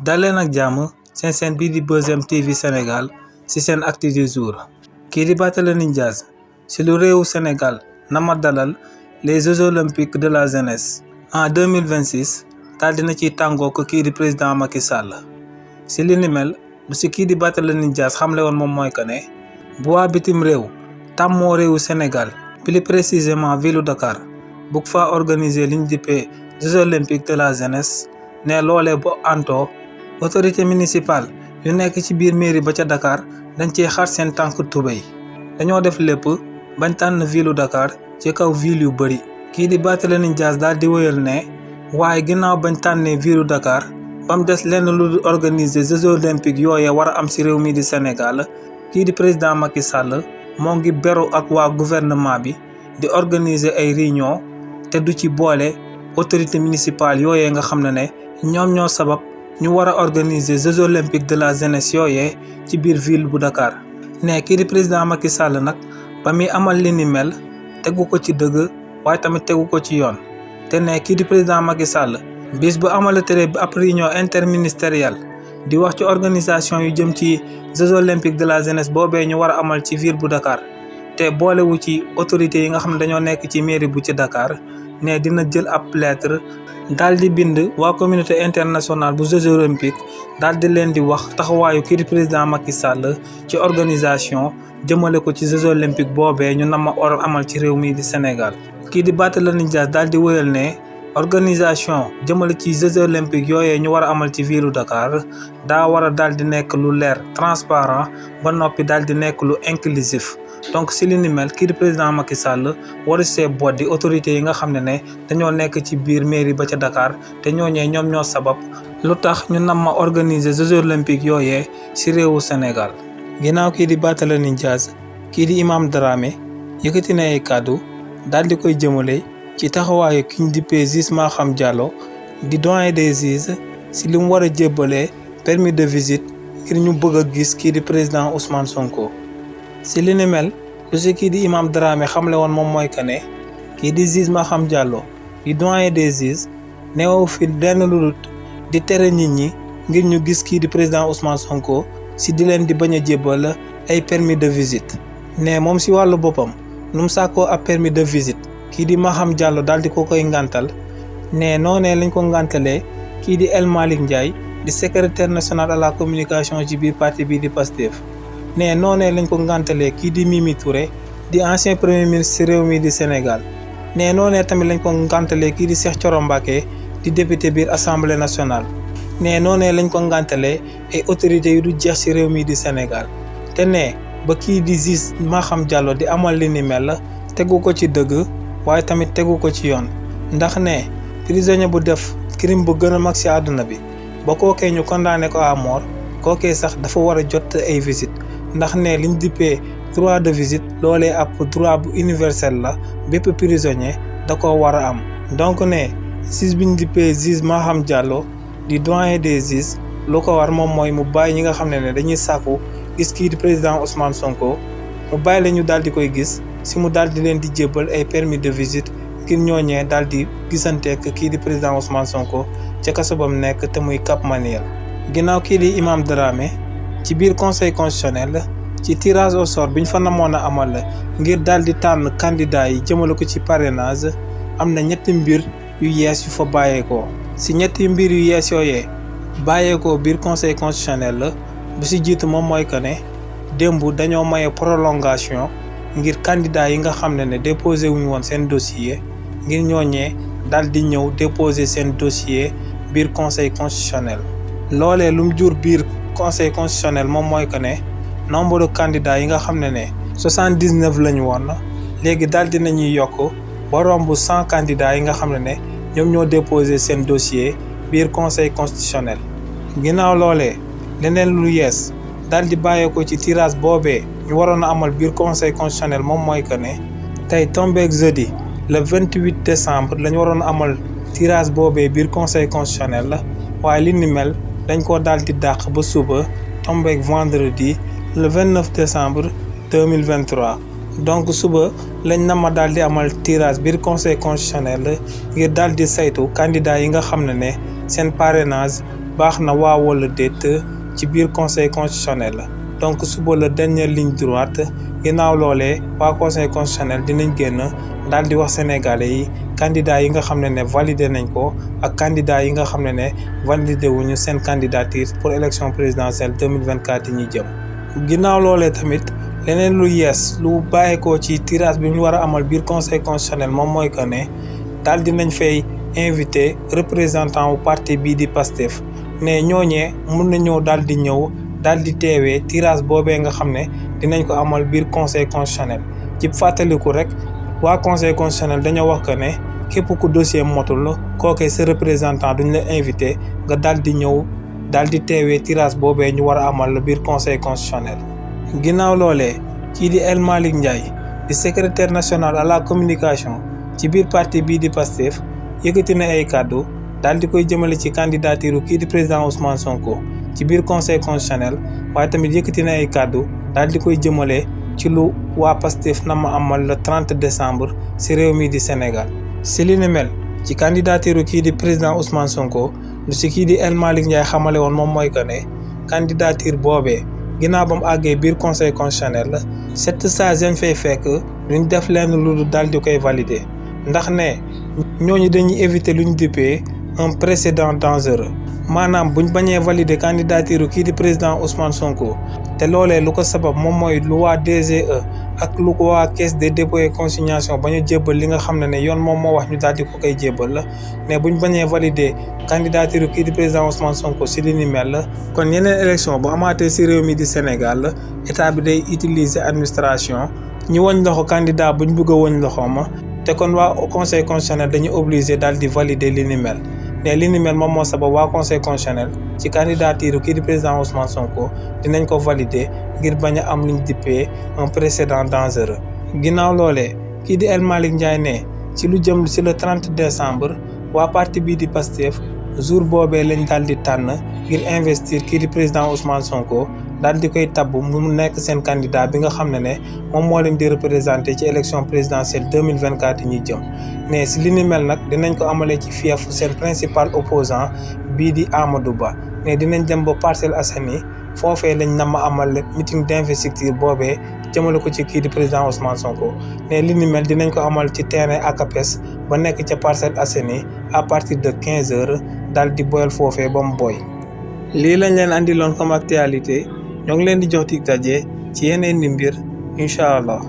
daleen ak jàmm seen chaîne bii di Buzz M TV Sénégal ci seen actu du jour. kii di Barthélémy Dias ci lu réewu Sénégal nama dalal les Jeux olympiques de la jeunesse en 2026 daal dina ciy tàngoo ko kii di président Macky Sall. ci li ni mel lu ci kii di Barthélémy Dias xamle woon moom mooy que ne bu waa bitim réew tàmmoo réewu Sénégal plus précisément ville Dakar bugg faa organiser liñ dippee Jeux olympiques de la jeunesse ne loolee bu antoo autorité municipale yu nekk ci biir mairie ba ca Dakar dañ cee xar seen tànk tubéy dañoo def lépp bañ tànn ville Dakar ci kaw ville yu bëri. kii di Barthélémy Dias daal di wëyal ne waaye ginnaaw bañ tànnee ville Dakar ba mu des lenn lu dul organiser Jeux olympiques yooyee war a am ci réew mi di Sénégal kii di président Macky Sall moo ngi beru ak waa gouvernement bi di organiser ay réunion te du ci boole autorité municipale yooyee nga xam ne ñoom ñoo sabab ñu war a organiser Jeux olympiques de la jeunesse yooyee ci biir ville bu Dakar. ne kii di président Macky Sall nag ba muy amal li ni mel tegu ko ci dëgg waaye tamit tegu ko ci yoon te ne kii di président Macky Sall bis bu amalatee ab réunion interministérielle di wax ci organisation yu jëm ci Jeux olympiques de la jeunesse boobee ñu war a amal ci ville bu Dakar te boolewu ci autorités yi nga xam ne dañoo nekk ci mairie bu ci Dakar ne dina jël ab lettre daal di bind waa communauté internationale bu Jeux olympiques daal di leen di wax taxawaayu kii di président Macky Sall ci organisation jëmale ko ci Jeux olympiques boobee ñu nama amal ci réew mi di Sénégal. kii di Barthélémy Dias daal di wëyal ne organisation jëmale ci Jeux olympiques yooyee ñu war a amal ci ville Dakar daa war a daal di nekk lu leer transparent ba noppi daal di nekk lu inclusif. donc si li ni mel kii di président Macky Sall war see boddi autorités yi nga xam ne dañoo nekk ci biir mairie ba ca Dakar te ñooñee ñoom ñoo sabab lu tax ñu nam ma organiser Jeux olympiques yooyee ci réewu Sénégal. ginnaaw kii di Barthélémy Dias kii di Imam Dramé yëkkati na ay kàddu daal di koy jëmale ci taxawaayu ki ñu dippee juge Maham Diallo di doyen des juges ci li mu war a jébbalee permis de visite ngir ñu bëgg a gis kii di président Ousmane Sonko. ci li ni mel lu ci kii di Imam Dramé xamle woon moom mooy que ne kii di juge Maham Diallo di doyen des juges neewu fi lenn lu dul di tere nit ñi ngir ñu gis kii di président Ousmane Sonko ci di leen di bañ a jébbal ay permis de visite. ne moom ci wàllu boppam nu mu sàkkoo ab permis de visite kii di Maham Diallo daal di ko koy ngàntal ne noonee lañ ko ngàntalee kii di El Malick Ndiaye di secrétaire national à la communication ci biir parti bii di Pastef. ne noonee lañ ko ngàntalee kii di Mimi Touré di ancien premier ministre ci réew mi di Sénégal. ne noonee tamit lañ ko ngàntalee kii di Cheikh Thioro Mbacké di député biir assemblée nationale. ne noonee lañ ko ngàntalee ay autorités yu du jeex ci réew mi di Sénégal. te ne ba kii di juge Maham Diallo di amal li ni mel tegu ko ci dëgg waaye tamit tegu ko ci yoon ndax ne prisonnier bu def crime bu gën a mag ci àdduna bi ba kookee ñu condamné ko à mort kookee sax dafa war a jot ay visite ndax ne liñ dippee droit de visite loolee ab droit bu universel la bépp prisonnier da ko war a am. donc ne juge biñ dippee juge Maham Diallo di doyen des juges lu ko war moom mooy mu bàyyi ñi nga xam ne dañuy sàkku gis kii di président Ousmane Sonko mu bàyyi la ñu daal di koy gis si mu daal di leen di jébbal ay permis de visite ngir ñooñee daal di gisanteek kii di président Ousmane Sonko ca kaso bam nekk te muy Cap Manuel. ginnaaw kii di Imam Dramé ci biir conseil constitutionnel ci tirage au sort biñ fa namoon a amal ngir daal di tànn candidat yi jëmale ko ci parrainage am na ñetti mbir yu yees yu fa bàyyeekoo. si ñetti mbir yu yees yooyee bàyyeekoo biir conseil constitutionnel la bu si jiitu moom mooy que ne démb dañoo maye prolongation ngir candidat yi nga xam ne déposé wuñu woon seen dossier ngir ñooñee daal di ñëw déposé seen dossier biir conseil constitutionnel. loolee lu mu jur biir conseil constitutionnel moom mooy que ne nombre de candidats yi nga xam ne 79 lañu woon léegi daal di nañuy yokk ba romb 100 candidats yi nga xam ne ñoom ñoo déposé seen dossier biir conseil constitutionnel. ginnaaw loolee leneen lu yees daal di bàyyeekoo ci tirage boobee ñu waroon a amal biir conseil constitutionnel moom mooy que ne tey tombeek jeudi le 28 décembre lañu waroon a amal tirage boobee biir conseil constitutionnel la waaye li ni mel dañ ko daal di dàq ba suba tombeek vendredi le 29 décembre 2023. donc suba lañ nama daal di amal tirage biir conseil constitutionnel ngir daal di saytu candidat yi nga xam ne seen parrainage baax na waaw wala déet ci biir conseil constitutionnel donc suba la dernière ligne droite ginnaaw loolee waa conseil constitutionnel dinañ génn daal di wax sénégalais yi candidat yi nga xam ne validé nañ ko ak candidat yi nga xam ne validé wuñu seen candidature pour élection présidentielle 2024 yi ñuy jëm. ginnaaw loolee tamit leneen lu yees lu bàyyeekoo ci tirage bi ñu war a amal biir conseil constitutionnel moom mooy que ne daal dinañ fay invité représentant wu parti bii di Pastef ne ñooñee mun nañoo daal di ñëw daal di teewee tirage boobee nga xam ne dinañ ko amal biir conseil constitutionnel. ci fàttaliku rek waa conseil constitutionnel dañoo wax que ne képp ku dossier motul kookee sa représentant duñ la invité nga daal di ñëw daal di teewee tirage boobee ñu war a amal biir conseil constitutionnel. ginnaaw loolee kii di El Malick Ndiaye di secrétaire national à la communication ci biir parti bii di Pastef yëkkati na ay kàddu daal di koy jëmale ci candidature kii di président Ousmane Sonko ci biir conseil constitutionnel waaye tamit yëkkati na ay kàddu daal di koy jëmale ci lu waa Pastef na ma amal le 30 décembre ci réew mi di Sénégal. si li ni mel ci candidature kii di président Ousmane Sonko lu si kii di El Malick Ndiaye xamale woon moom mooy que ne candidature boobee ginnaaw ba mu àggee biir conseil constitutionnel la 7 sages yañ fay fekk luñ def leen lu daal di koy valider ndax ne ñooñu dañuy éviter luñ dippee un précédent dangereux maanaam buñ bañee valider candidature kii di président Ousmane Sonko te loolee lu ko sabab moom mooy lu waa DGE ak lu ko waa caisse des dépôts et consignation ba ñu jébbal li nga xam ne yoon moom moo wax ñu daal di ko koy jébbal la mais buñ bañee valider candidature kii di président Ousmane Sonko si li ni mel la kon yeneen élection bu amaatee si réew mi di Sénégal la état bi day utiliser administration ñu woñ loxo candidat buñ bëgg a woñ loxooma te kon waa conseil constitutionnel dañuy obligé daal di valider li ni mel mais li ni mel moom moo sabab waa conseil constitutionnel ci candidature kii di président Ousmane Sonko dinañ ko valider ngir bañ a am luñ dippee un précédent dangereux. ginnaaw loolee kii di El Malick Ndiaye ne ci lu jëm ci le 30 décembre waa parti bii di Pastef jour boobee lañ daal di tànn ngir investir kii di président Ousmane Sonko daal di koy tabb mu nekk seen candidat bi nga xam ne moom moo leen di représenté ci élection présidentielle 2024 yi ñuy jëm mais si li ni mel nag dinañ ko amalee ci fiefu seen principal opposant bii di Amadou Ba mais dinañ dem ba Parcelles Assainies foofee lañ nama amal meeting d'investiture boobee jëmale ko ci kii di président Ousmane Sonko mais li ni mel dinañ ko amal ci terrain ACAPES ba nekk ca Parcelles Assainies à partir de 15h daal di boyal foofee ba mu boy. lii lañ leen andiloon comme actualité ñoo ngi leen di jox dig daje ci yeneen i mbir incha allah.